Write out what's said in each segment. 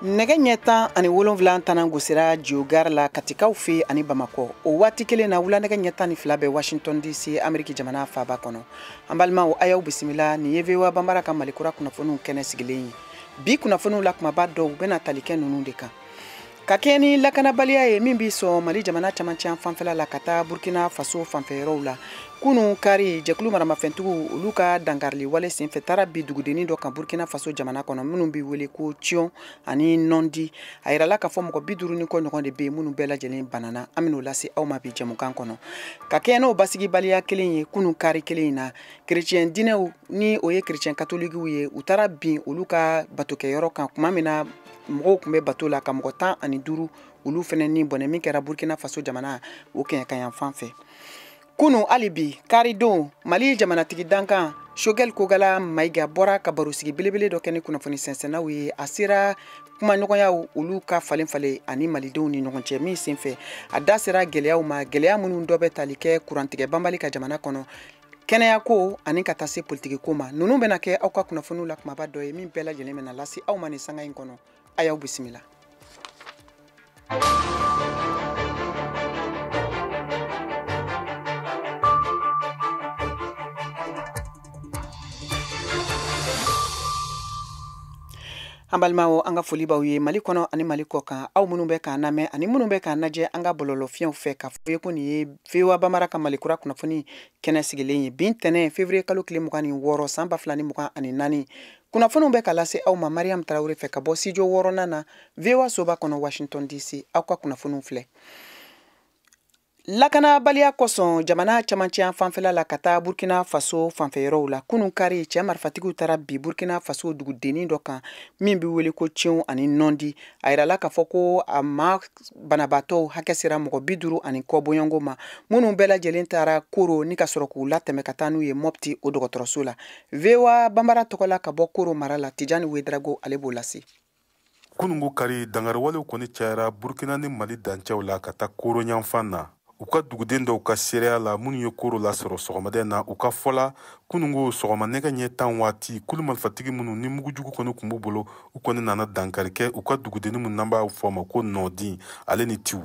Nɛgɛ ɲɛ 17 tana gosira Jogari la Katikaw fɛ ani Bamakɔ. O waati kelen na wula nɛgɛ ɲɛ 12 bɛ Washington DC Ameriki jamana faaba kɔnɔ. An balimaw, a y'aw bisimila. Nin ye VOA Banbara ka Malikura kunnafoniw kɛnɛ sigilen ye. Bi kunnafoniw la kumaba dɔw bɛna tali kɛ ninnu de kan. Ka kɛɲɛ ni lakanabaliya ye min b'i sɔn Mali jamana camancɛ fanfɛla la ka taa Burkina Faso fanfɛyɔrɔw la. Kunun kari, jɛkulu maramafɛntigiw olu ka dankarili wale senfɛ taara bi dugudennin dɔ kan Burkina Faso jamana kɔnɔ minnu bɛ wele ko Tiɔn ani Nɔndi. A yirala k'a fɔ mɔgɔ 50 ni kɔ ɲɔgɔn de bɛ yen minnu bɛɛ lajɛlen banana. An bɛn'o lase aw ma bi jɛmukan kɔnɔ. Ka kɛɲɛ n'o basigibaliya kelen ye kunun kari kelen in na, kerecɛn diinɛw ni o ye kerecɛn katolikiw ye, u taara bin olu ka batokɛyɔrɔ kan tuma min na mɔgɔw tun bɛ bato la ka mɔgɔ 15 olu fana ni bɔnɛ min kɛra Burkina Faso jamana o kɛɲɛka fan fɛ. Kunun hali bi karidon, Mali jamanatigi dankan Choguel Kokalla Maïga bɔra ka barosigi belebele dɔ kɛ ni kunnafoni sɛnsɛnnaw ye. A sera kumaɲɔgɔnyaw olu ka falen falen ani malidenw ni ɲɔgɔn cɛ min senfɛ a da sera gɛlɛyaw ma, gɛlɛya minnu dɔ bɛ tali kɛ kurantigɛ banbali ka jamana kɔnɔ, kɛnɛyako ani ka taa se politikiko ma. Ninnu bɛna kɛ aw ka kunnafoniw la kumaba dɔ ye min bɛɛ lajɛlen bɛna lase aw ma nin sanga in kɔnɔ. A y'aw bisimila. An balimaw, an ka foli b'aw ye Mali kɔnɔ ani Mali kɔ kan, aw minnu bɛ k'an lamɛn ani minnu bɛ k'an lajɛ an ka bɔlɔlɔfiɲɛw fɛ, k'a fɔ ye ko nin ye VOA Banbara ka Malikura kunnafoni kɛnɛ sigilen ye. Bi ntɛnɛn février kalo tile 26 san 2024, kunnafoniw bɛ ka lase aw ma Mariam Tarawele fɛ ka bɔ studio 6nan na VOA soba kɔnɔ Washington DC. Aw ka kunnafoniw filɛ. Lakanabaliya kosɔn jamana camancɛ fanfɛla la ka taa Burkina Faso fanfɛyɔrɔw la, kunun kari cɛ marifatigiw taara bi Burkina Faso dugudennin dɔ kan min bɛ wele ko Tiɔn ani Nɔndi. A yirala k'a fɔ ko a maa banabaatɔw hakɛ sera mɔgɔ 50 ani kɔ bɔɲɔgɔnko ma, minnu bɛɛ lajɛlen taara Koro ni ka sɔrɔ k'u latɛmɛ ka taa n'u ye Mopti o dɔgɔtɔrɔso la. VOA Banbara tɔgɔ la ka bɔ Koro mara la, Tijani Wedrago ale b'o lase. Kununko kari, dangariwalew kɔni cayara Burkina ni Mali dancɛw la ka taa Koro yanfan na. U ka duguden dɔw ka seereya la minnu ye Koro lasɔrɔ sɔgɔmada in na, u ka fɔ la kununko sɔgɔma nɛgɛ ɲɛ 10 waati, kulu marifatigi minnu ni mugujugu kɔni tun b'u bolo, u kɔni nana dankari kɛ u ka dugudennin minnu n'an b'a fɔ a ma ko Nɔdin ale ni Tiw.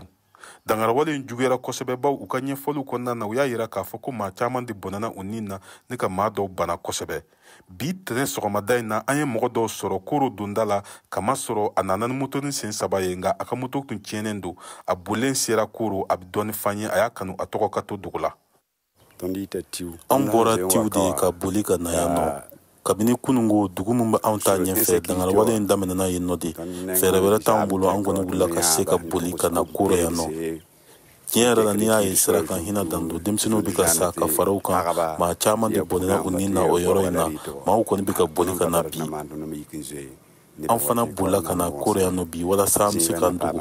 Dangarawale in juguyara kosɛbɛ, baw u ka ɲɛfɔliw kɔnɔna na u y'a yira k'a fɔ ko maa caman de bɔnɛna u ni na ni ka maa dɔw bana kosɛbɛ. Bi tɛnɛ sɔgɔmada in na, an ye mɔgɔ dɔw sɔrɔ Koro donda la, kamasɔrɔ a nana ni moto ni sen 3 ye, nka a ka moto tun tiɲɛnen don. A bolilen sera Koro, a bɛ dɔɔni f'an ye, a y'a kanu a tɔgɔ ka to dogo la. An bɔra Tiw de ka boli ka na yan nɔ. Kabini kununko dugu min bɛ anw ta ɲɛfɛ, dangarawale in daminɛna yen nɔ de. Fɛɛrɛ wɛrɛ t'anw bolo, an kɔni wulila ka se ka boli ka na Koro yan nɔ. Tiɲɛ yɛrɛ la, n'i y'a ye sira kan, hinɛ dan don. Denmisɛnninw bɛ ka sa ka fara u kan, maa caman de bɔnɛna u ni na o yɔrɔ in na. Maaw kɔni bɛ ka boli ka na bi. An fana bolila ka na Koro yan nɔ bi walasa an bɛ se k'an dogo.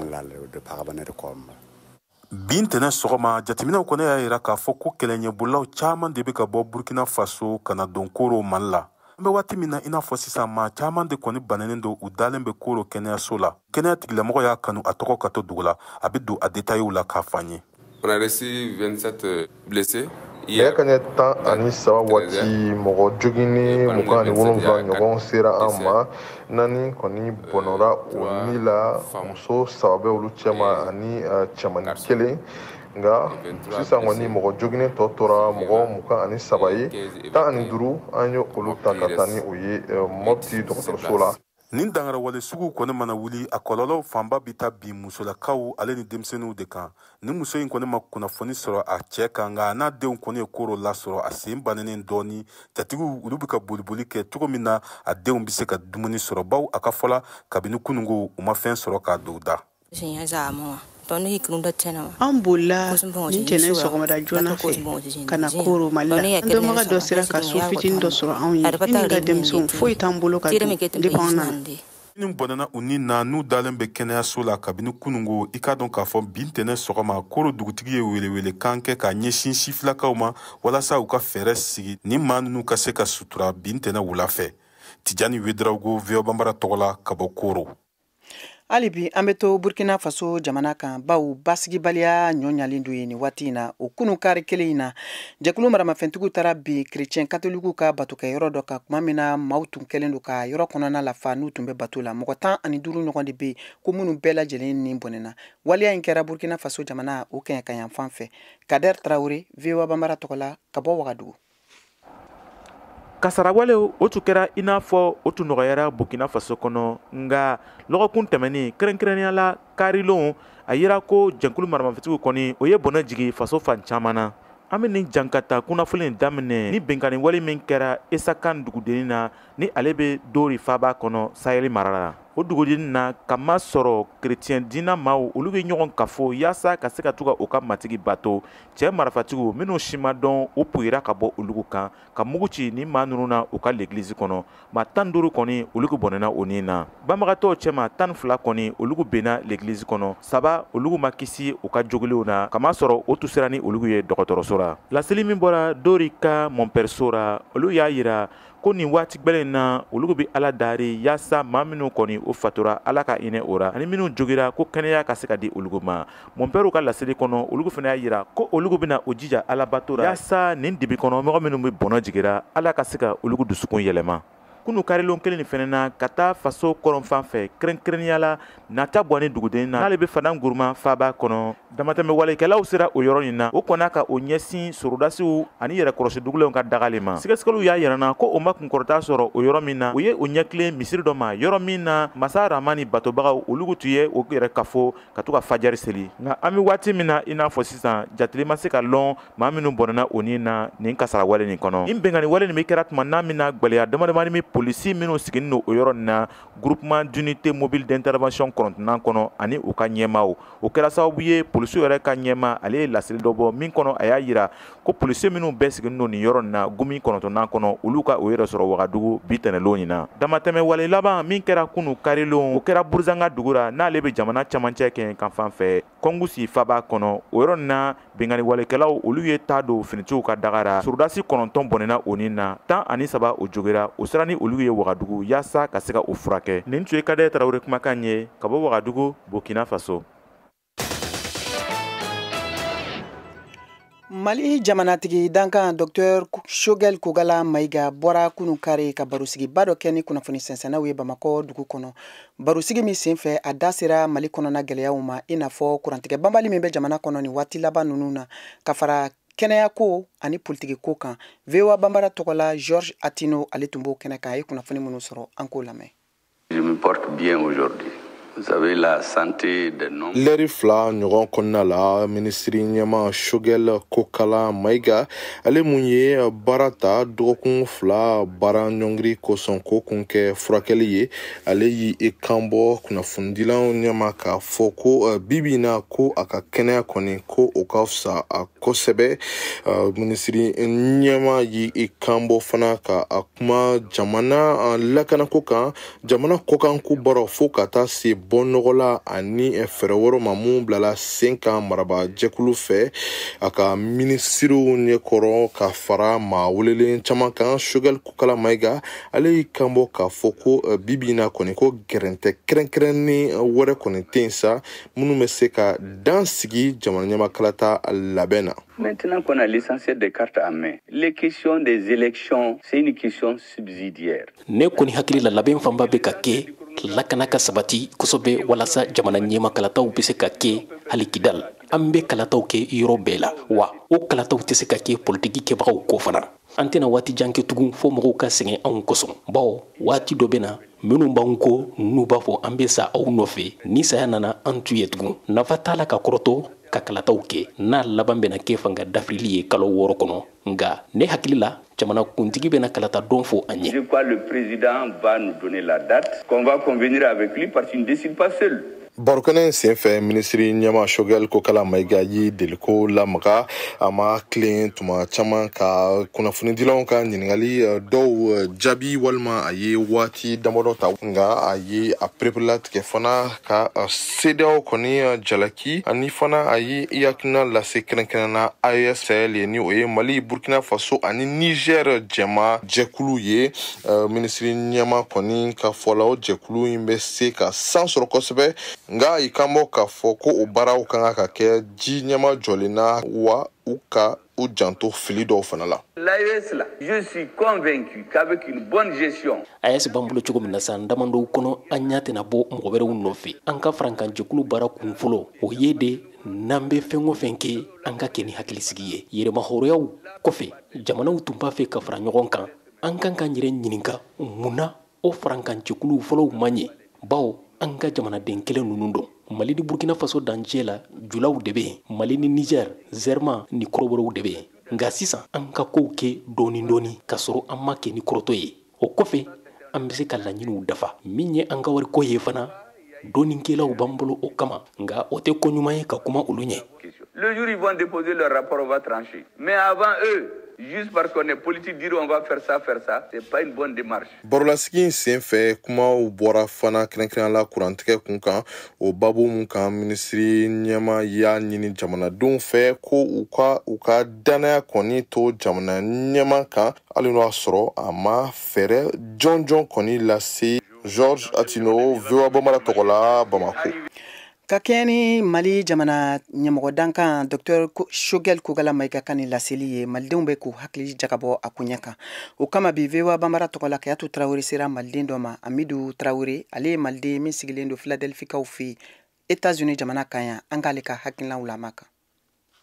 Bi ntɛnɛn sɔgɔma, jateminɛw kɔni y'a yira k'a fɔ ko kɛlɛɲɛbolilaw caman de bɛ ka bɔ Burkina Faso ka na don Koro Mali la. An bɛ waati min na i n'a fɔ sisan, maa caman de kɔni bananen don, u dalen bɛ Koro kɛnɛyaso la. Kɛnɛya tigilamɔgɔ y'a kanu a tɔgɔ ka to dugu la, a bɛ don a détails la k'a fɔ an ye. On a reçu 27 blessés. Nɛgɛ kaɲɛ 13 waati, mɔgɔ joginnen 27 ɲɔgɔn sera an ma. 4 kɔni bɔnɔra o ni la, muso 3 bɛ olu cɛma ani cɛmanin 1. Nka sisan kɔni mɔgɔ joginnen tɔ tora mɔgɔ 23 ye, 15 an ye olu ta ka taa ni o ye Mopti dɔgɔtɔrɔso la. Nin dangarawale sugu kɔni mana wuli, a kɔlɔlɔw fanba bɛ taa bin musolakaw ale ni denmisɛnninw de kan. Ni muso in kɔni ma kunnafoni sɔrɔ a cɛ kan, nka a n'a denw kɔni ye Koro lasɔrɔ a sen bannen dɔɔni. Jatigiw olu bɛ ka boliboli kɛ cogo min na a denw bɛ se ka dumuni sɔrɔ, baw a ka fɔ la kabini kununko u ma fɛn sɔrɔ k'a don u da. An bolila ni ntɛnɛn sɔgɔmada joona fɛ ka na Koro Mali la. An dɔnbaga dɔ sera ka so fitinin dɔ sɔrɔ anw ye. Ne ni n ka denmisɛnw, foyi t'an bolo ka dun depuis an nana. Minnu bɔnɛna u ni na n'u dalen bɛ kɛnɛyaso la kabini kununko, i k'a dɔn k'a fɔ bi ntɛnɛn sɔgɔma Koro dugutigi ye welewelekan kɛ k'a ɲɛsin sifilakaw ma walasa u ka fɛɛrɛ sigi ni maa ninnu ka se ka sutura bi ntɛnɛn wula fɛ. Tijani Wedraogo, VOA Banbara tɔgɔ la ka bɔ Koro. Hali bi an bɛ to Burkina Faso jamana kan, bawo basigibaliya ɲɔɲalen don yen nin waati in na. O kunu kari kelen in na, jɛkulu maramafɛntigiw taara bin kerecɛn katolikiw ka batokɛyɔrɔ dɔ kan, tuma min na maaw tun kɛlen don ka yɔrɔ kɔnɔna lafa n'u tun bɛ bato la. Mɔgɔ 15 ɲɔgɔn de bɛ yen ko minnu bɛɛ lajɛlen ni bɔnɛna. Waleya in kɛra Burkina Faso jamana o kɛɲɛkayanfan fɛ. Kader Traoré, VOA Bambara tɔgɔ la, ka bɔ Wagadugu. Kasarawalew o tun kɛra i n'a fɔ o tun nɔgɔyara Burkina Faso kɔnɔ, nka lɔgɔkun tɛmɛnen, kɛrɛnkɛrɛnnenya la karilon, a yira ko jɛnkulu maramafɛntigiw kɔni o ye bɔnɛ jigin faso fan caman na. An bɛ nin jankata kunnafoni in daminɛ ni binkanni wale min kɛra Esakan dugudennin na, ni ale bɛ Dori faaba kɔnɔ Sahel mara la. O dugudennin na, ka masɔrɔ kerecɛn diinɛ maaw olu bɛ ɲɔgɔn kafo yaasa ka se ka to ka u ka matigi bato. Cɛ marifatigiw minnu si ma dɔn, u puyira ka bɔ olu kan ka mugu ci ni maa ninnu na u ka legilizi kɔnɔ. Maa 15 kɔni olu bɔnɛna o ni na. Banbagatɔw cɛma, 12 kɔni olu benna legilizi kɔnɔ, 3 olu ma kisi u ka jogilenw na, kamasɔrɔ o tun sera ni olu ye dɔgɔtɔrɔso la. Laseli min bɔra Dori ka mɔnpɛriso la, olu y'a yira ko nin waati gbɛlɛn in na, olu bɛ Ala dari yaasa maa minnu kɔni o fatura, Ala ka hinɛ o ra, ani minnu jogira, ko kɛnɛya ka se ka di olu ma. Mɔnpɛriw ka laseli kɔnɔ, olu fana y'a yira ko olu bɛna o jija Alabato ra yaasa nin dibi kɔnɔ mɔgɔ minnu bɛ bɔnɔ jigira, Ala ka se ka olu dusukun yɛlɛma. Kunu karilon kelen nin fɛnɛ na, ka taa faso kɔrɔnfan fɛ, kɛrɛnkɛrɛnnenya la Nata Bɔni duguden na, n'ale bɛ Fadan Guruma faaba kɔnɔ, damatɛmɛ walekɛlaw sera o yɔrɔ in na. O kɔnna ka o ɲɛsin sorodasiw ani yɛrɛkɔrɔsi dugulenw ka dagali ma. Sɛgɛsɛgɛliw y'a yira na ko o ma kunkɔrɔta sɔrɔ o yɔrɔ min na, o ye o ɲɛtilen misiri dɔ ma, yɔrɔ min na Masa Ramani batobagaw olu tun ye o yɛrɛ kafo ka to ka fajari seli. Nka an bɛ waati min na i n'a fɔ sisan, jateli ma se ka lɔn maa minnu bɔnɛna o ni na nin kasara wale nin kɔnɔ. Nin binkanni wale nin bɛ kɛra tuma n'a min na gwɛlɛya damadamani bɛ polisi minnu sigilen don o yɔrɔ nin na, groupement d'unité mobile d'intervention 9nan kɔnɔ ani u ka ɲɛmaaw. O kɛra sababu ye polisiw yɛrɛ ka ɲɛmaa, ale ye laseli dɔ bɔ min kɔnɔ, a y'a yira ko polisi minnu bɛɛ sigilen don nin yɔrɔ nin na gumi 9nan kɔnɔ, olu ka o yɛrɛ sɔrɔ Wagadugu bi tɛnɛlon in na. Damatɛmɛ wale laban min kɛra kunu karilon, o kɛra Buruzanga dugu la, n'ale bɛ jamana camancɛ kɛɲɛkan fan fɛ, Kɔngusi faaba kɔnɔ. O yɔrɔ nin na, binkanni walekɛlaw olu ye taa don finitigiw ka daga ra. Sorodasi 9 bɔnɛna o ni na, 13 o jogira, o sera ni olu ye Wagadugu yaasa ka se ka o furakɛ. Nin tun ye Kadɛ Tarawele kumakan ye ka bɔ Wagadugu, Burkina Faso. Mali jamanatigi dankan Dr Choguel Kokalla Maïga bɔra kunu kari ka barosigiba dɔ kɛ ni kunnafoni sɛnsɛnnaw ye Bamakɔ dugu kɔnɔ. Barosigi min senfɛ, a da sera Mali kɔnɔna gɛlɛyaw ma, i n'a fɔ kurantigɛ banbali min bɛ jamana kɔnɔ nin waati laban ninnu na, ka fara kɛnɛyako ani politikiko kan. VOA Bambara tɔgɔ la, Georges Attino ale tun b'o kɛnɛ kan. A ye kunnafoni minnu sɔrɔ, an k'o lamɛn. Je me porte bien aujourd'hui. Vous savez, la santé d'un homme. Lɛri 2 ɲɔgɔn kɔnɔna la, minisiri ɲɛma Choguel Kokalla Maïga, ale mun ye baara ta dɔgɔkun 2 baara ɲɔngiri kosɔn ko kun kɛ furakɛli ye, ale y'i kan bɔ kunnafonidilaw ɲɛma k'a fɔ ko bibi in na ko a ka kɛnɛya kɔni ko o ka fisa a kosɛbɛ. Minisiri ɲɛma y'i kan bɔ fana ka a kuma jamana lakanako kan, jamana kɔkanko baaraw, fo ka taa se bɔnɔgɔla ani fɛɛrɛ wɛrɛw ma mun bilala sen kan marabajɛkulu fɛ a ka minisiriw ɲɛkɔrɔ ka fara maa welelen caman kan. Choguel Kokalla Maïga ale y'i kan bɔ k'a fɔ ko bibi in na kɔni ko gɛrɛntɛ kɛrɛnkɛrɛnnen wɛrɛ kɔni tɛ yen sa minnu bɛ se ka dan sigi jamana ɲɛmakalata labɛn na. Maintenant qu'on a l'essentiel des cartes en main, les questions des élections, c'est une question subsidiaire. Ne kɔni hakili la, labɛn fanba bɛ ka kɛ lakana ka sabati kosɛbɛ walasa jamana ɲɛma kalataw bɛ se ka kɛ hali Kidal. An bɛ kalataw kɛ yɔrɔ bɛɛ la, wa o kalataw tɛ se ka kɛ politiki kɛbagaw kɔ fana. An tɛna waati jan kɛ tugun fo mɔgɔw ka sɛgɛn anw kosɔn, bawo waati dɔ bɛ na minnu b'an kɔ n'u b'a fɔ an bɛ sa aw nɔfɛ, ni saya nana an t'u ye tugun. Nafa t'a la ka kɔrɔtɔ ka kalataw kɛ n'a laban bɛna kɛ fanga dafirili ye kalo 6 kɔnɔ. Nka ne hakili la, jamana kuntigi bɛna kalata don fɔ an ye. Je crois le président va nous donner la date qu'on va convenir avec lui parce qu'il ne décide pas seul. Barokɛnɛ senfɛ, minisiri ɲɛma Choguel Kokalla Maïga ye deliko lamaga. A ma tilen tuma caman ka kunnafonidilaw ka ɲininkali dɔw jaabi, walima a ye waati damadɔ ta, nka a ye a pereperelatigɛ fana ka CEDEAO kɔni jalaki, ani fana a ye i hakilina lase kɛrɛnkɛrɛnna AES Sahel ye, ni o ye Mali, Burkina Faso ani Niger jɛma jɛkulu ye. Minisiri ɲɛma kɔni ka fɔ la, o jɛkulu in bɛ se ka san sɔrɔ kosɛbɛ, nka i kan bɔ k'a fɔ ko o baaraw kan ka kɛ ji ɲɛma jɔlen na, wa u ka u janto fili dɔw fana la. L'AES là, je suis convaincu qu'avec une bonne gestion. AES b'an bolo cogo min na, san damadɔw kɔnɔ, an ɲɛ tɛna bɔ mɔgɔ wɛrɛw nɔfɛ. An ka farankanjɛkulu baara kun fɔlɔ, o ye de n'an bɛ fɛn o fɛn kɛ, an ka kɛ ni hakilisigi ye. Yɛrɛmahɔrɔnyaw kɔfɛ, jamanaw tun b'a fɛ ka fara ɲɔgɔn kan. An kan k'an yɛrɛ ɲininka mun na o farankanjɛkulu fɔlɔw man ɲɛ, bawo an ka jamanaden kelen ninnu don. Mali ni Burkina Faso dancɛ la, julaw de bɛ yen. Mali ni Niger, Zɛrma ni kɔrɔbɔrɔw de bɛ yen. Nka sisan, an ka kow kɛ dɔɔni dɔɔni, k'a sɔrɔ an ma kɛ ni kɔrɔtɔ ye. O kɔfɛ, an bɛ se ka laɲiniw dafa. Min ye an ka wariko ye fana, dɔɔninkɛlaw b'an bolo o kama, nka o tɛ ko ɲuman ye ka kuma olu ɲɛ. Le jour ils vont déposer leur rapport, on va trancher. Mais avant eux, juste parce qu'on est politique, dire on va faire ça, faire ça, c'est pas une bonne démarche. Barolasigi in sen fɛ, kumaw bɔra fana kɛrɛnkɛrɛnnenya la kurantigɛ kun kan. O babu mun kan, minisiri ɲɛma y'a ɲini jamanadenw fɛ ko u ka danaya kɔni to jamana ɲɛma kan, hali n'o y'a sɔrɔ a ma fɛɛrɛ jɔnjɔn kɔni lase. Georges Attino, VOA Bambara tɔgɔ la, Bamako. Ka kɛɲɛ ni Mali jamana ɲɛmɔgɔ dankan Dr Choguel Kokalla Maïga ka ni laseli ye, malidenw bɛ k'u hakili jagabɔ a koɲɛ kan. O kama bi, VOA Bambara tɔgɔ la, Kayatu Tarawele sera maliden dɔ ma, Amidu Tarawele. Ale ye maliden min sigilen don Philadelphie fɛ yen, États-Unis jamana kan yan. An k'ale ka hakilinaw lamɛn kan.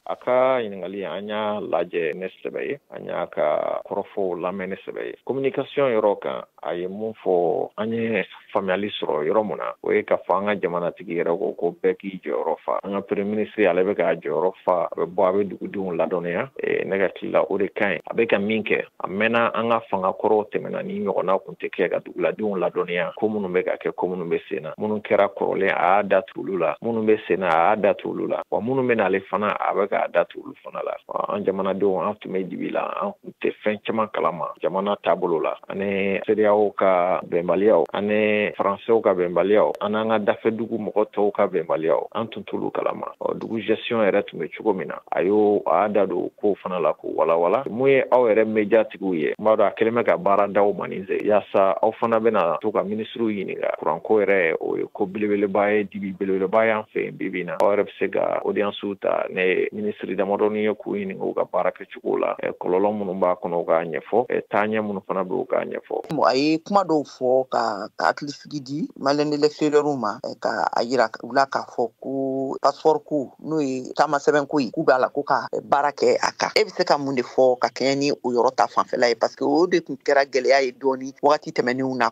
A ka ɲininkali, an y'a lajɛ ne sɛbɛ ye, an y'a ka kɔrɔfɔw lamɛn ne sɛbɛ ye. Communication yɔrɔ kan, a ye mun fɔ, an ye faamuyali sɔrɔ yɔrɔ mun na, o ye k'a fɔ an ka jamanatigi yɛrɛ ko ko bɛɛ k'i jɔyɔrɔ fa. An ka premier ministre, ale bɛ k'a jɔyɔrɔ fa, a bɛ bɔ, a bɛ dugudenw ladɔnniya. Ne ka tili la, o de ka ɲi. A bɛ ka min kɛ, a mɛnna, an ka fanga kɔrɔw tɛmɛna, ni ɲɔgɔnna kun tɛ kɛ ka duguladenw ladɔnniya ko minnu bɛ ka kɛ, ko minnu bɛ sen na. Minnu kɛra kɔrɔlen, a y'a da tu olu la. Minnu bɛ sen na, a y'a da tu olu la. Wa minnu bɛ n'ale fana, a bɛ k'a da tu olu fana la. An jamanadenw, an tun bɛ dibi la, an tun tɛ fɛn caman kalama jamana taabolo la, ani CEDEAO ka bɛnbaliyaw, ani faransɛw ka bɛnbaliyaw, an n'an ka dafɛ dugu mɔgɔ tɔw ka bɛnbaliyaw, an tun t'olu kalama. Dugu gestion yɛrɛ tun bɛ cogo min na, a y'o a y'a da don kow fana la k'o walawala. Mun ye aw yɛrɛ média tigiw ye, n b'a dɔn a kɛlen bɛ ka baara d'aw ma nin ze, yaasa aw fana bɛna to ka minisiriw ɲininka. Kuranko yɛrɛ, o ye ko belebeleba ye, dibi belebeleba y'an fɛ yen bi bi in na. Aw yɛrɛ bɛ se ka audience ta ne minisiri damadɔni ye k'u ɲininka u ka baara kɛcogo la, kɔlɔlɔ minnu b'a kɔnɔ, u k'a ɲɛfɔ, taaɲɛ minnu fana bɛ, u k'a ɲɛfɔ. A ye kuma dɔw fɔ ka hakilisigi di Maliens de l'extérieur ma, ka a yira u la k'a fɔ ko passeport ko, n'o ye taama sɛbɛn ko ye, k'u b'a la ko ka baara kɛ a kan. E bɛ se ka mun de fɔ ka kɛɲɛ ni o yɔrɔ ta fanfɛla ye? Parce que o de tun kɛra gɛlɛya ye dɔɔni wagati tɛmɛnenw na.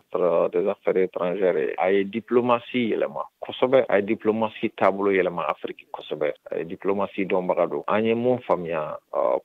Des affaires étrangères, a ye diplomatie yɛlɛma kosɛbɛ, a ye diplomatie taabolo yɛlɛma Afiriki kosɛbɛ. A ye diplomatie dɔnbaga don. An ye mun faamuya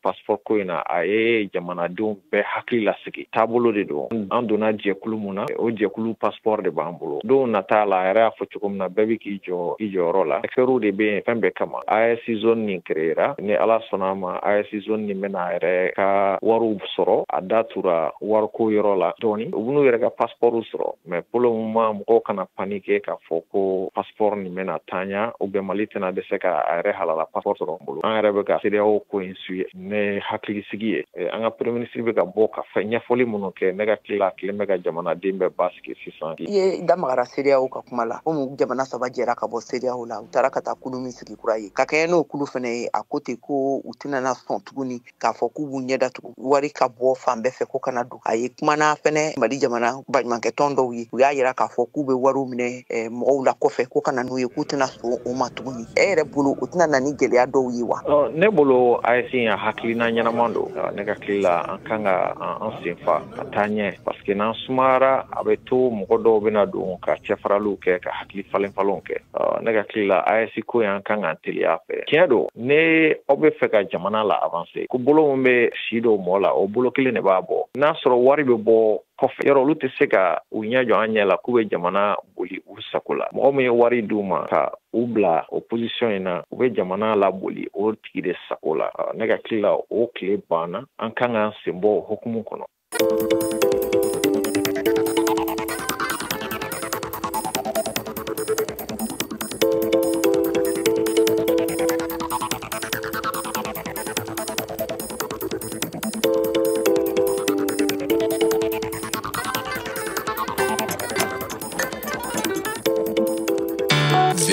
passeport ko in na, a ye jamanadenw bɛɛ hakili lasigi. Taabolo de don. An donna jɛkulu mun na, o jɛkulu passeport de b'an bolo. Don nata la, a yɛrɛ y'a fɔ cogo min na, bɛɛ bɛ k'i jɔ i jɔyɔrɔ la. Experts de bɛ yen fɛn bɛɛ kama. AES zone nin créera, ni Ala sɔnna a ma, AES zone nin bɛna a yɛrɛ ka wariw sɔrɔ. A da tura wariko yɔrɔ la dɔɔni, u b'u yɛrɛ ka passeport sɔrɔ. Mais pour le moment, mɔgɔw kana paniquer k'a fɔ ko passeport nin bɛna taaɲa ou bien Mali tɛna dɛsɛ ka a yɛrɛ halala passeport sɔrɔ n bolo. An yɛrɛ bɛ ka CEDEAO ko in suit ne hakilisigi ye. An ka premier ministre bɛ ka bɔ ka fɛn ɲɛfɔli minnu kɛ, ne ka tila kelen bɛ ka jamanaden bɛɛ basigi sisan. I ye da magara CEDEAO ka kuma la, komi jamana saba jɛra ka bɔ CEDEAO la, u taara ka taa kulu min sigi kura ye ka kɛɲɛ n'o kulu fɛnɛ ye. A ko ten ko u tɛna sɔn tuguni k'a fɔ k'u b'u ɲɛ datugu, wari ka bɔ fan bɛɛ fɛ ko kana don. A ye kumana fɛnɛ Mali jamana baɲumankɛtɔn dɔw ye, u y'a yira k'a fɔ k'u bɛ wariw minɛ mɔgɔw la kɔfɛ ko kana n'u ye, k'u tɛna sɔn o ma tuguni. E yɛrɛ bolo, o tɛna na ni gɛlɛya dɔw ye wa? Ne bolo, AES a hakilina ɲɛnama don. Ne ka tile la, an kan ka an sen fa ka taa ɲɛ, parce que n'an sumayara, a bɛ to mɔgɔ dɔw bɛna don ka cɛfaraliw kɛ, ka hakili falen falenw kɛ. Ne ka tile la, AES ko in, an kan k'an teliya fɛ. Tiɲɛ don, ne aw bɛ fɛ ka jamana la avancer, ko bolo min bɛ si dɔw mɔ la, o bolo kelen de b'a bɔ. N'a sɔrɔ wari bɛ bɔ kɔfɛ. kɔfɛ. Yɔrɔ olu tɛ se ka u ɲɛ jɔ an ɲɛ la k'u bɛ jamana boli u sago la. Mɔgɔ min ye wari d'u ma ka u bila o position in na, u bɛ jamana laboli o tigi de sago la. Ne ka hakili la, o tile banna, an kan k'an sen bɔ o hukumu kɔnɔ.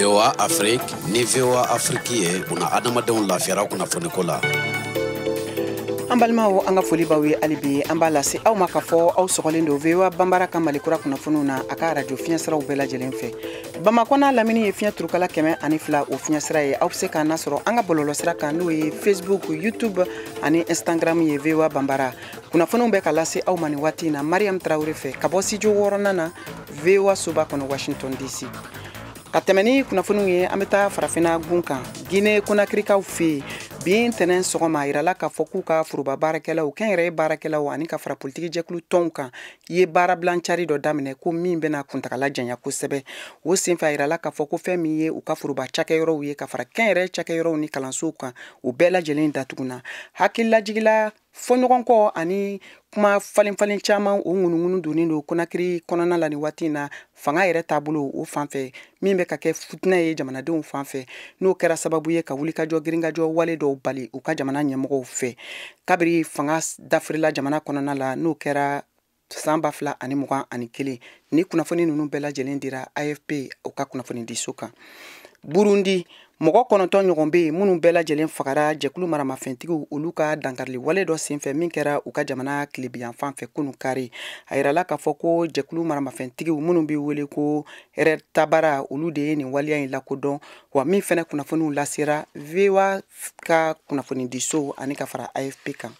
VOA Afrique ni VOA Afrique ye buna adamadenw lafiyara kunnafoniko la. An balimaw, an ka foli b'aw ye hali bi. An b'a lase aw ma k'a fɔ aw sɔgɔlen don VOA Banbara ka Malikura kunnafoniw na a ka arajo fiɲɛsiraw bɛɛ lajɛlen fɛ. Bamakɔ n'a lamini ye fiɲɛ turukala 102 o fiɲɛsira ye. Aw bɛ se k'an nasɔrɔ an ka bɔlɔlɔsira kan, n'o ye Facebook, YouTube ani Instagram ye VOA Banbara. Kunnafoniw bɛ ka lase aw ma nin waati in na Mariam Tarawele fɛ ka bɔ studio wɔɔrɔnan na VOA soba kɔnɔ, Washington DC. Ka tɛmɛ ni kunnafoniw ye, an bɛ taa farafinna gun kan, Guinée Conakrykaw fɛ yen. Bi ntɛnɛn sɔgɔma, a yirala k'a fɔ k'u ka foroba baarakɛlaw, kɛnyɛrɛye baarakɛlaw ani ka fara politiki jɛkulu tɔnw kan ye baarabilancari dɔ daminɛ, ko min bɛna kuntagala janya kosɛbɛ. O senfɛ, a yirala k'a fɔ ko fɛn min ye u ka foroba cakɛyɔrɔw ye ka fara kɛnyɛrɛye cakɛyɔrɔw ni kalansow kan, o bɛɛ lajɛlen datuguna. Hakililajigila, fɔɲɔgɔnkɔ ani kuma falen falen caman, o ŋunuŋunu donnen don Konakiri kɔnɔna la nin waati in na, fanga yɛrɛ taabolo o fan fɛ, min bɛ ka kɛ fitinɛ ye jamanadenw fan fɛ, n'o kɛra sababu ye ka wulikajɔ girinkajɔ wale dɔw bali u ka jamana ɲɛmɔgɔw fɛ kabiri fanga dafirila jamana kɔnɔna la, n'o kɛra san 2021. Ni kunnafoni ninnu bɛɛ lajɛlen dira AFP u ka kunnafonidiso kan. Burundi, mɔgɔ 9 ɲɔgɔn bɛ yen minnu bɛɛ lajɛlen fagara jɛkulu maramafɛntigiw olu ka dankarili wale dɔ senfɛ min kɛra u ka jamana tilebiyanfan fɛ kunu kari. A yirala k'a fɔ ko jɛkulu maramafɛntigiw minnu bɛ wele ko RED Tabara, olu de ye nin waleya in lakodɔn, wa min fɛnɛ kunnafoniw lasera VOA ka kunnafonidiso ani ka fara AFP kan.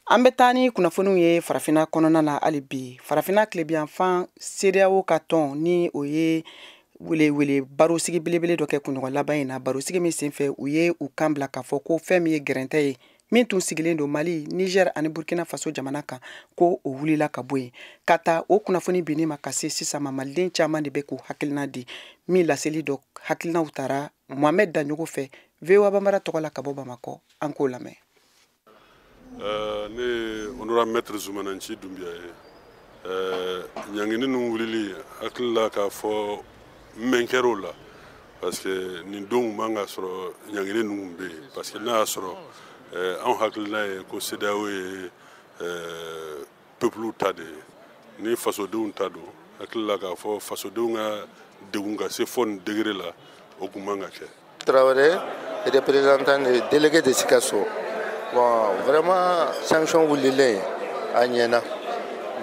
An bɛ taa ni kunnafoniw ye farafinna kɔnɔna na hali bi. Farafinna tilebiyanfan CEDEAO ka tɔn ni o ye wele barosigi belebele dɔ kɛ kunɲɔgɔn laban in na, barosigi min senfɛ u ye u kan bila k'a fɔ ko fɛn min ye gɛrɛntɛ ye min tun sigilen don Mali, Niger ani Burkina Faso jamana kan, ko o wulila ka bɔ yen. Ka taa o kunnafoni binni ma ka se sisan ma, maliden caman de bɛ k'u hakilina di, min laseli dɔ hakilinaw taara Mohamed Daɲogo fɛ VOA Banbara tɔgɔ la ka bɔ Bamakɔ. An k'o lamɛn. Ne ye honorable maître Zumananci Dunbiya ye. Ɲangini ninnu wulili, hakili la k'a fɔ mɛn kɛr'o la, parce que nin don man ka sɔrɔ ɲangini ninnu bɛ yen, parce que n'a y'a sɔrɔ anw hakilina ye ko CEDEAO ye peuple ta de ye ni fasodenw ta don, hakili la k'a fɔ fasodenw ka degun ka se fɔ nin degré la, o kun man ka kɛ. Traoré, représentant de délégué de Sikasso. Bon, vraiment, sanction wulilen a ɲɛna,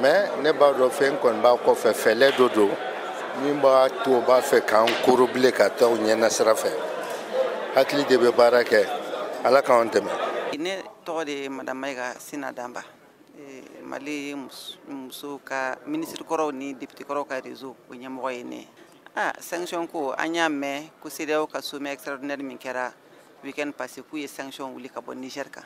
mais ne b'a dɔn fɛn kɔni b'a kɔfɛ, fɛlɛ dɔ don min b'a to o b'a fɛ k'an koro bilen ka taa u ɲɛna sira fɛ. Hakili de bɛ baara kɛ, Ala k'an dɛmɛ. Ne tɔgɔ de ye Madame Mayiga Sina Danba, Mali muso ka minisiri kɔrɔw ni député kɔrɔw ka réseau o ɲɛmɔgɔ ye ne ye. Sanction ko, an y'a mɛn ko CEDEAO ka sommet extraordinaire min kɛra week-end passé, k'u ye sanction wuli ka bɔ Niger kan.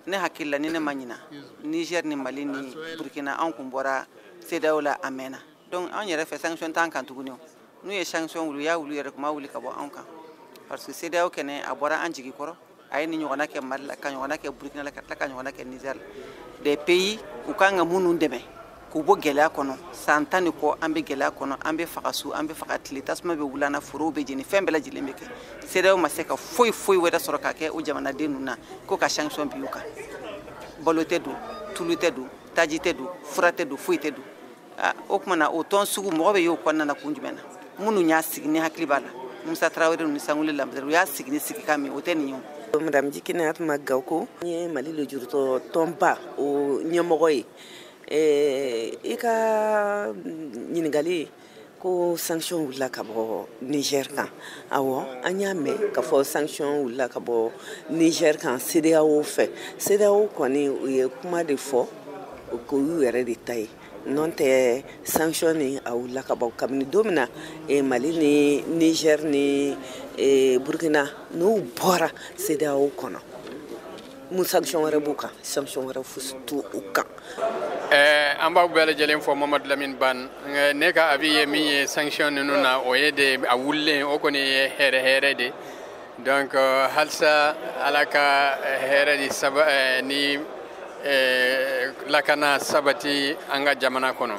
Ne hakili la, ni ne ma ɲina, Niger ni Mali ni Burkina, an kun bɔra CEDEAO la a mɛnna. Donc an yɛrɛ fɛ, sanction t'an kan tuguni. O n'u ye sanction wuli, u y'a wuli yɛrɛ kuma wuli ka bɔ anw kan, parce que CEDEAO kɛnɛ a bɔra an jigi kɔrɔ. A ye nin ɲɔgɔnna kɛ Mali la, ka ɲɔgɔnna kɛ Burkina la, ka tila ka ɲɔgɔnna kɛ Niger la, des pays u kan ka minnu dɛmɛ k'u bɔ gɛlɛya kɔnɔ. San 10 ni kɔ an bɛ gɛlɛya kɔnɔ, an bɛ faga su, an bɛ faga tile, tasuma bɛ wuli an na, forow bɛ jeni, fɛn bɛɛ lajɛlen bɛ kɛ. CEDEAO ma se ka foyi foyi wɛrɛ sɔrɔ ka kɛ o jamanaden ninnu na ko ka sanction bin u kan. Balo tɛ don, tulu tɛ don, taji tɛ don, fura tɛ don, foyi tɛ don. O tuma na, o tɔn sugu mɔgɔ bɛ y'o kɔnɔna na kun jumɛn na? Minnu y'a sigi, ni hakili b'a la, Musa Tarawele ni Sangule Lamizana, u y'a sigi ni sigikan min, o tɛ nin ye o. Madame Jikine Atuma Gawko, n ye Mali lujuratɔ tɔnba o ɲɛmɔgɔ ye. I ka ɲininkali ko sanction wulila ka bɔ Niger kan, awɔ, an y'a mɛn k'a fɔ sanction wulila ka bɔ Niger kan CEDEAO fɛ. CEDEAO kɔni, u ye kuma de fɔ k'o y'u yɛrɛ de ta ye, n'o tɛ sanction ni a wulila ka bɔ kabini don min na Mali ni Niger ni Burkina n'u bɔra CEDEAO kɔnɔ. Mun sanction wɛrɛ b'u kan? Sanction wɛrɛ fosi t'u kan. An b'aw bɛɛ lajɛlen fɔ. Mamadu Lamine Ban. Ne ka avis ye min ye sanction ninnu na, o ye de a wulilen, o kɔni ye hɛrɛ hɛrɛ de. Donc halisa Ala ka hɛrɛ ni saba ni lakana sabati an ka jamana kɔnɔ.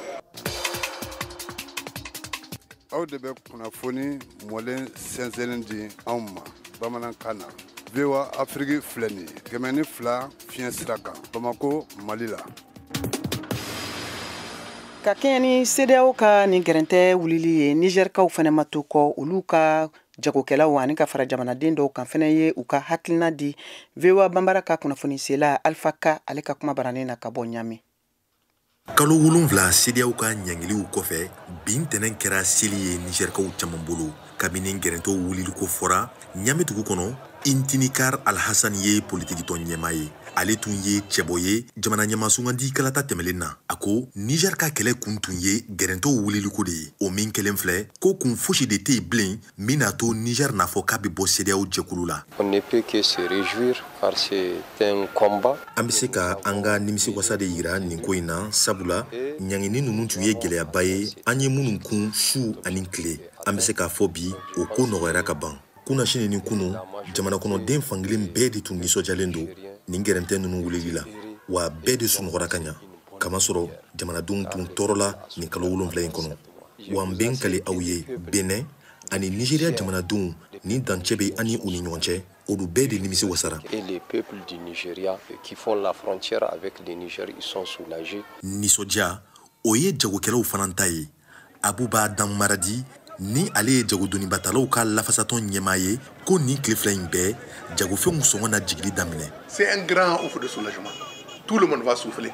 Aw de bɛ kunnafoni mɔlen sɛnsɛnnen di anw ma bamanankan na. VOA Afrique filɛ nin ye, 102 fiɲɛ sira kan, Bamako, Mali la. Ka kɛɲɛ ni CEDEAO ka nin gɛrɛntɛ wulili ye, Nizɛrikaw fɛnɛ ma to kɔ. Olu ka jagokɛlaw ani ka fara jamanaden dɔw kan fɛnɛ ye u ka hakilina di VOA Banbara ka kunnafonisela Alpha Ka, ale ka kuma baranen na ka bɔ Ɲame. Kalo 7 CEDEAO ka ɲangiliw kɔfɛ, bin tɛnɛn kɛra seli ye Nizɛrikaw caman bolo. Kabini gɛrɛntɛw wuliliko fɔra Ɲame dugu kɔnɔ, Intinikar Alhassan ye politikitɔn ɲɛmaa ye. Ale tun ye cɛbɔ ye jamana ɲɛmaa sugandi kalata tɛmɛlen na. A ko Niger ka kɛlɛ kun tun ye gɛrɛntɛw wuliliko de ye. O min kelen filɛ, ko kun fosi de tɛ yen bilen min n'a to Niger n'a fɔ k'a bɛ bɔ CEDEAO jɛkulu la. On ne peut que se réjouir car c'est un combat. An bɛ se ka an ka nimisiwasa de yira nin ko in na, sabula ɲangini ninnu tun ye gɛlɛyaba ye an ye minnu kun su ani tile. An bɛ se k'a fɔ bi o ko nɔgɔyara ka ban. Kunasini ni kunu, jamana kɔnɔden fankelen bɛɛ de tun nisɔndiyalen don nin gɛrɛntɛ ninnu wulili la, wa bɛɛ de sunɔgɔra ka ɲa, kamasɔrɔ jamanadenw tun tɔɔrɔla nin kalo 7 in kɔnɔ. Wa n bɛ n kali aw ye, Benin ani Nigéria jamanadenw ni dancɛ bɛ an ni u ni ɲɔgɔn cɛ, olu bɛɛ de nimisi wasara. Et les peuples du Nigeria qui font la frontière avec le Niger, ils sont soulagés. Nisɔndiya o ye jagokɛlaw fana ta ye. Abuba Danmaradi ni ale ye jagodonibatalaw ka lafasatɔn ɲɛmaa ye, ko nin tile 2 in bɛɛ jagofɛnw sɔngɔ na jigili daminɛ. C'est un grand ouf de soulagement. Tout le monde va souffler.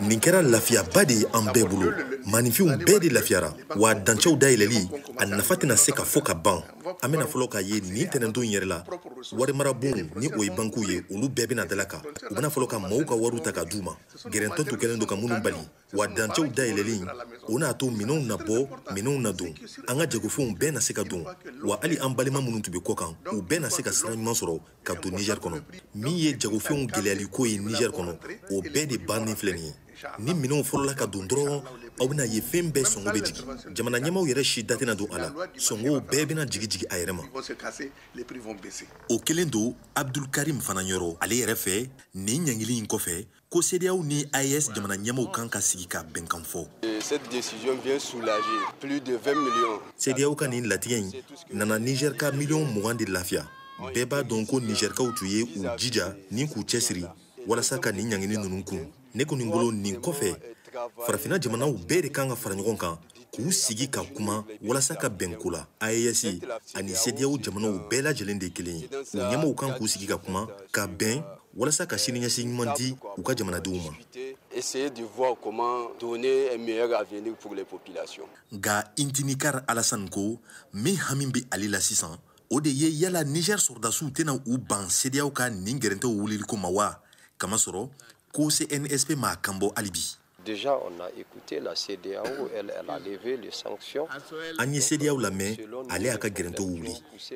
Nin kɛra lafiyaba de ye an bɛɛ bolo. Maaninfinw bɛɛ de lafiyara, wa dancɛw dayɛlɛli a nafa tɛna se ka fɔ ka ban. An bɛna fɔlɔ k'a ye nin tɛnɛndon yɛrɛ la, warimarabonw ni o ye bankiw ye, olu bɛɛ bɛna dala kan. U bɛna fɔlɔ ka maaw ka wariw ta ka d'u ma, gɛrɛntɛ tun kɛlen don ka minnu bali. Wa dancɛw dayɛlɛli o n'a to minɛnw na bɔ, minɛnw na don, an ka jagofɛnw bɛɛ na se ka don. Wa hali an balima minnu tun bɛ kɔ kan, u bɛɛ na se ka sira ɲuman sɔrɔ ka don Niger kɔnɔ. Min ye jagofɛnw gɛlɛyaliko ye Niger kɔnɔ, o bɛɛ de bannen filɛ nin ye. Ni minɛnw fɔlɔla ka don dɔrɔn, aw bɛna ye fɛn bɛɛ sɔngɔ bɛ jigin. Jamana ɲɛmaaw yɛrɛ si da tɛna don a la, sɔngɔw bɛɛ bɛna jigi jigin a yɛrɛ ma. O kelen don Abdul Karim fana yɔrɔ. Ale yɛrɛ fɛ, nin ɲangili in kɔfɛ, ko CEDEAO ni AES jamana ɲɛmaaw kan ka sigi ka bɛnkan fɔ. Cette décision vient soulager plus de 20 millions. CEDEAO ka nin latigɛ in nana Niger ka miliyɔn 20 de lafiya. Bɛɛ b'a dɔn ko Nigerkaw tun ye u jija ni k'u cɛsiri walasa ka nin ɲangini ninnu kun. Ne kɔni bolo, nin kɔfɛ farafinna jamanaw bɛɛ de kan ka fara ɲɔgɔn kan k'u sigi ka kuma walasa ka bɛn ko la. AES ani CEDEAO jamanaw bɛɛ lajɛlen de ye kelen ye. U ɲɛmaaw kan k'u sigi ka kuma ka bɛn walasa ka siniɲɛsigi ɲuman di u ka jamanadenw ma. Essayer de voir comment donner un meilleur avenir pour les populations. Nka Intinikar Alassane ko min hami bɛ ale la sisan, o de ye yala Niger sɔrɔdasiw tɛna u ban CEDEAO ka nin gɛrɛntɛw wuliliko ma wa? Kamasɔrɔ ko CNSP m'a kan bɔ hali bi. Déjà, on a écouté la CEDEAO, elle a levé les sanctions. An ye CEDEAO lamɛn, ale y'a ka gɛrɛntɛw wuli.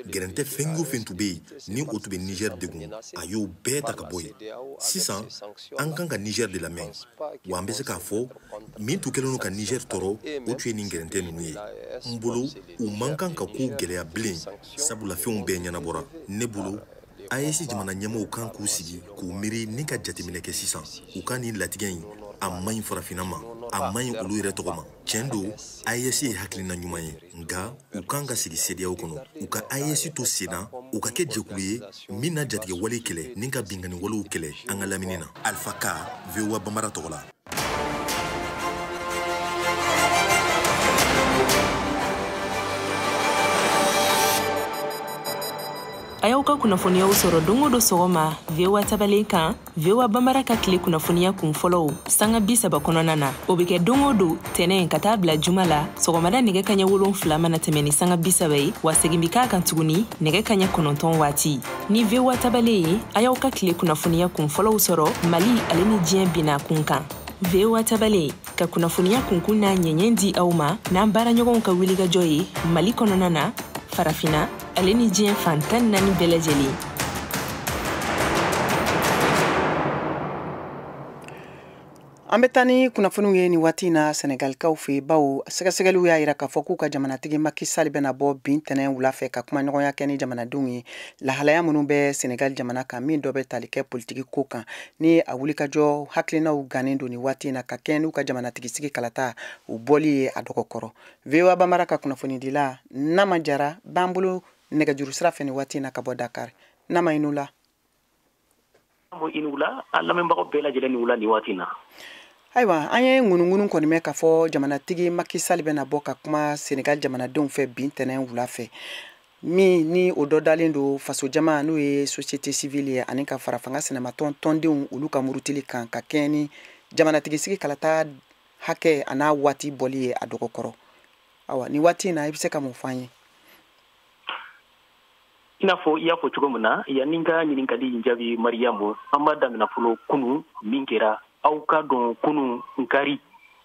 Gɛrɛntɛ fɛn o fɛn tun bɛ yen ni o tun bɛ Niger degun, a y'o bɛɛ ta ka bɔ yen. Sisan, an kan ka Niger de lamɛn. Wa an bɛ se k'a fɔ min tun kɛlen don ka Niger tɔɔrɔ, o tun ye nin gɛrɛntɛ ninnu ye. N bolo, u man kan ka kow gɛlɛya bilen, sabula fɛnw bɛɛ ɲɛnabɔra. Ne bolo, AES jamana ɲɛmaaw kan k'u sigi k'u miiri ni ka jateminɛ kɛ sisan. U ka nin latigɛ in a man ɲi farafinna ma, a man ɲi olu yɛrɛ tɔgɔ ma. Tiɲɛ don, AES ye hakilina ɲuman ye, nka u kan ka sigi CEDEAO kɔnɔ. U ka AES to sen na, u ka kɛ jɛkulu ye min na jatigɛwale kɛlɛ ni ka binkanni walew kɛlɛ an ka lamini na. Alpha Ka, VOA Bambara tɔgɔ la. A y'aw ka kunnafoniyaw sɔrɔ don o don sɔgɔma VOA tabalen kan, VOA Bambara ka tile kunnafoniya kun fɔlɔw sanga 30 kɔnɔna na. O bɛ kɛ don o don tɛnɛn ka taa bila juma la sɔgɔmada nɛgɛ kaɲɛ 7 mana tɛmɛ ni sanga 30 ye, wa segin bɛ k'a kan tuguni nɛgɛ kaɲɛ 9 waati. Ni VOA tabalen ye, a y'aw ka tile kunnafoniya kun fɔlɔw sɔrɔ Mali ale ni diɲɛ binna kun kan. VOA tabalen ka kunnafoniya kunkun n'a ɲɛɲɛ di aw ma n'an baaraɲɔgɔnw ka wulikajɔ ye Mali kɔnɔna na, farafinna ale ni diɲɛ fan 14 bɛɛ lajɛlen. An bɛ taa ni kunnafoniw ye nin waati in na Senegalikaw fɛ, bawo sɛgɛsɛgɛliw y'a jira k'a fɔ k'u ka jamanatigi Macky Sall bɛna bɔ bi ntɛnɛn wula fɛ ka kumaɲɔgɔnya kɛ ni jamanadenw ye lahalaya minnu bɛ Senegal jamana kan, min dɔ bɛ tali kɛ politiki ko kan, ni a wulikajɔ hakilinaw gannen don nin waati in na ka kɛɲɛ n'u ka jamanatigi sigi kalata u bɔli ye a dɔgɔkɔrɔ. VOA Bambara ka kunnafonidila Nama Jara b'an bolo nɛgɛjuru sira fɛ nin waati in na ka bɔ Dakar. Nama, i ni wula. I ni wula, an lamɛnbagaw bɛɛ lajɛlen ni wula nin waati in na. Ayiwa, an ye ŋunuŋunu kɔni mɛn k'a fɔ jamanatigi Macky Sall bɛna bɔ ka kuma Senegal jamanadenw fɛ bi ntɛnɛn wula fɛ, min ni o dɔ dalen don fasojama, n'o ye société civile ye, ani ka fara fanga sinamatɔn tɔndenw olu ka murutili kan ka kɛɲɛ ni jamanatigi sigi kalata hakɛ a n'a waati bɔli ye a dɔgɔkɔrɔ. Awa, nin waati in na, i bɛ se ka mun fɔ an ye? I n'a fɔ i y'a fɔ cogo min na, yanni n ka ɲininkali in jaabi, Mariyamu, an b'a damina fɔlɔ kunu min kɛra. Aw ka dɔn, kunu nkari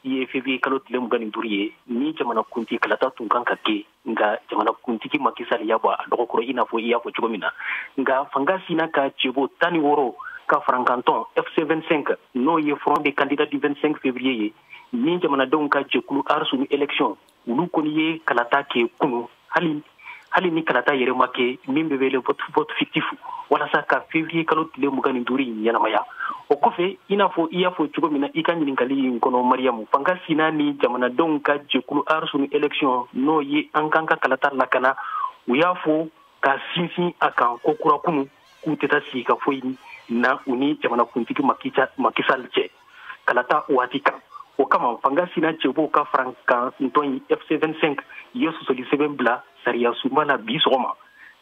ye février kalo tile 25 ye, ni jamanakuntigi kalata tun kan ka kɛ, nka jamanakuntigi Macky Sall y'a bɔ a dɔgɔkɔrɔ, i n'a fɔ i y'a fɔ cogo min na. Nka fanga sina ka cɛbɔ 16 ka farankantɔn FC25, n'o ye Front des candidats du 25 février ye, ni jamanadenw ka jɛkulu Aar Sunu Élection, olu kɔni ye kalata kɛ kunu, hali ni kalata yɛrɛ ma kɛ, min bɛ wele vote fictif, walasa ka février kalo tile 25 in ɲɛnamaya. O kɔfɛ, i n'a fɔ i y'a fɔ cogo min na i ka ɲininkali in kɔnɔ, Mariyamu, fanga sina ni jamanadenw ka jɛkulu Aar Sunu Élection, n'o ye an kan ka kalata lakana, u y'a fɔ ka sinsin a kan ko kura kunu k'u tɛ taa sigi ka foyi na u ni jamanakuntigi Macky Sall cɛ kalata waati kan. O kama, fanga sina cɛbɔw ka farankan ntɔn in FC25 ye sɔsɔli sɛbɛn bila sariya sunba la bi sɔgɔma,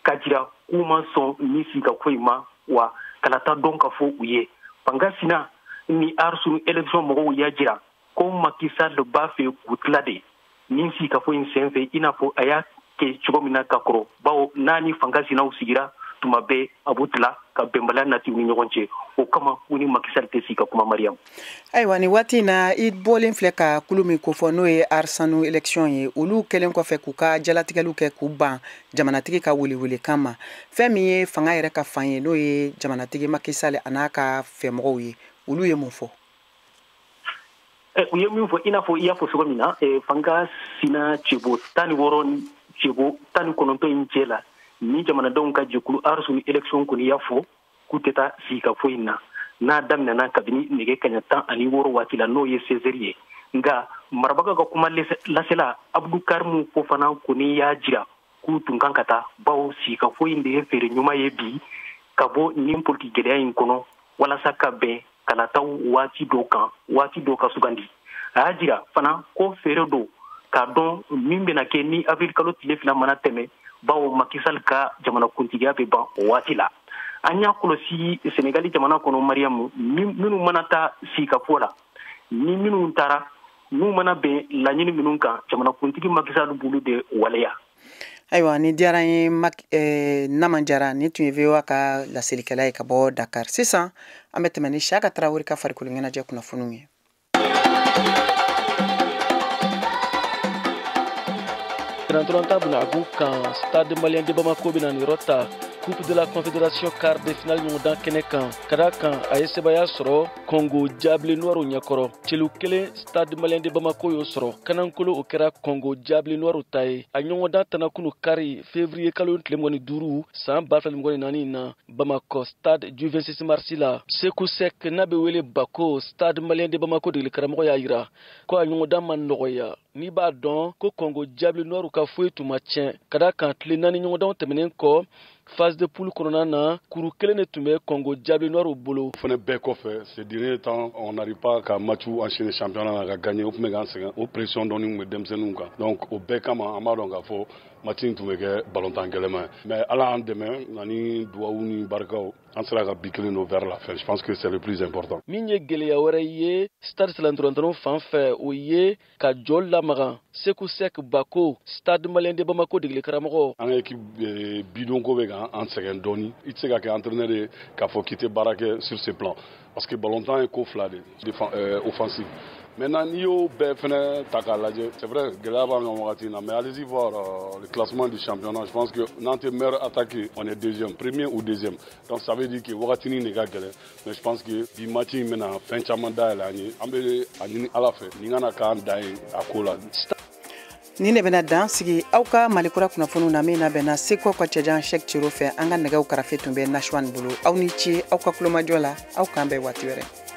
ka jira k'u ma sɔn ni sigi ka foyi ma, wa kalata dɔn ka fɔ u ye. Fanga sina ni Aar Sunu Élection mɔgɔw y'a jira ko Macky Sall b'a fɛ k'u tila de nin sigi ka fɔ in sen fɛ, i n'a fɔ a y'a kɛ cogo min na ka kɔrɔ, bawo n'a ni fanga sinaw sigira tuma bɛɛ, a b'u tila ka bɛnbaliya nati u ni ɲɔgɔn cɛ. O kama, u ni Macky Sall tɛ sigi ka kuma, Mariam. Ayiwa, nin waati in na, i bɔlen filɛ ka kulu min kofɔ, n'o ye Aar Sunu Élection ye, olu kɛlen kɔfɛ k'u ka jalatigɛliw kɛ k'u ban jamanatigi ka welewelekan ma, fɛn min ye fanga yɛrɛ ka fan ye, n'o ye jamanatigi Macky Sall a n'a ka fɛmɔgɔw ye, olu ye mun fɔ? U ye min fɔ, i n'a fɔ i y'a fɔ cogo min na, fanga sina cɛbɔ 16, cɛbɔ 19 in cɛ la, ni jamanadenw ka jɛkulu Aar Sunu Élection kɔni y'a fɔ k'u tɛ taa sigi ka foyi na n'a daminɛna kabini nɛgɛ kaɲa 16 waati la, n'o ye 16 heures ye. Nka marabaga ka kuma lasela Abdou Karim Fofana kɔni y'a jira k'u tun kan ka taa, bawo sigi ka foyi in de ye feere ɲuman ye bi ka bɔ nin politiki gɛlɛya in kɔnɔ, walasa ka bɛn kalataw waati dɔw kan, waati dɔw ka sugandi. A y'a jira fana ko feere don k'a dɔn min bɛna kɛ ni avril kalo tile 2 mana tɛmɛ, bawo Macky Sall ka jamanakuntigiya bɛ ban o waati la. An y'a kɔlɔsi Senegali jamana kɔnɔ, Mariyamu, minnu mana taa sigikafɔ la, ni minnu taara, n'u mana bɛn laɲini minnu kan, jamanakuntigi Macky Sall b'olu de waleya. Ayiwa, ni diyara n ye, Nama Jara. Ni tun ye VOA ka laselikɛla ye ka bɔ Dakar. Sisan an bɛ tɛmɛ ni Siyaka Tarawele ka farikolo ɲɛnajɛ kunnafoniw ye. Ntolatan bɛna a kan, Stade Malien de Bamako bɛna nin yɔrɔ ta Coupe de la Confédération quart de finale ɲɔgɔndan kɛnɛ kan, ka da kan a ye sebaya sɔrɔ Congo Diable Noir ɲɛkɔrɔ. Celu kelen, Stade Malien de Bamako y'o sɔrɔ. Kanankolo, o kɛra Congo Diable Noir ta ye. A ɲɔgɔndan tana kunu kari, février kalo tile 25 san 2024 na, Bamakɔ Stade du 26 mars la. Seku Sek, n'a bɛ wele Bako, Stade Malien de Bamako degeli karamɔgɔ, y'a yira ko a ɲɔgɔndan ma nɔgɔya, n'i b'a dɔn ko Congo Diable Noir ka foyi tun ma tiɲɛ, ka da kan tile 4 ɲɔgɔndanw tɛmɛnen kɔ phase de poule kɔnɔna na, kuru kelen de tun bɛ Congo Diable Noir bolo. Fana bɛɛ kɔfɛ, ces derniers temps, on n'arrive pas ka match enchaîner championnat na ka gagner. O tun bɛ k'an sɛgɛn, o pression dɔɔni tun bɛ denmisɛnninw kan. Donc o bɛɛ kama, an b'a dɔn k'a fɔ match in tun bɛ kɛ ballontan gɛlɛman ye, mais Ala y'an dɛmɛ ani duwawu ni barikaw, an sera ka bi kelen don vers la fin. Je pense que c'est le plus important. Min ye gɛlɛya wɛrɛ ye Stade Sɛlɛntɔrɔntɔrɔn fan fɛ, o ye ka jɔ lamaga. Seku Sek Bako, Stade Malien de Bamako degeli karamɔgɔ. An ka équipe bidon ko bɛ k'an sɛgɛn dɔɔni. I tɛ se ka kɛ entraîneur ye k'a fɔ k'i tɛ baara kɛ sur ce plan, parce que ballontan ye ko fila de, offensive Maintenant n'i y'o bɛɛ fɛnɛ ta k'a lajɛ, c'est vrai, gɛlɛya b'an kan wagati in na, mais allez-y voir le classement du championnat. Je pense que n'an tɛ meilleure attaque, on est deuxième, premier ou deuxième. Donc ça veut dire que wagatinin de ka gɛlɛn, mais je pense que bi match in bɛna fɛn caman dayɛlɛ an ye. An bɛ a ɲini Ala fɛ nin kana k'an dan ye a ko la. Ni ne bɛna dan sigi aw ka Malikura kunnafoniw na min labɛnna Seko ka cɛjan Cheick Cero fɛ. An ka nɛgɛw karafe tun bɛ Nashwan bolo. Aw ni ce aw ka kulomajɔ la. Aw k'an bɛn waati wɛrɛ.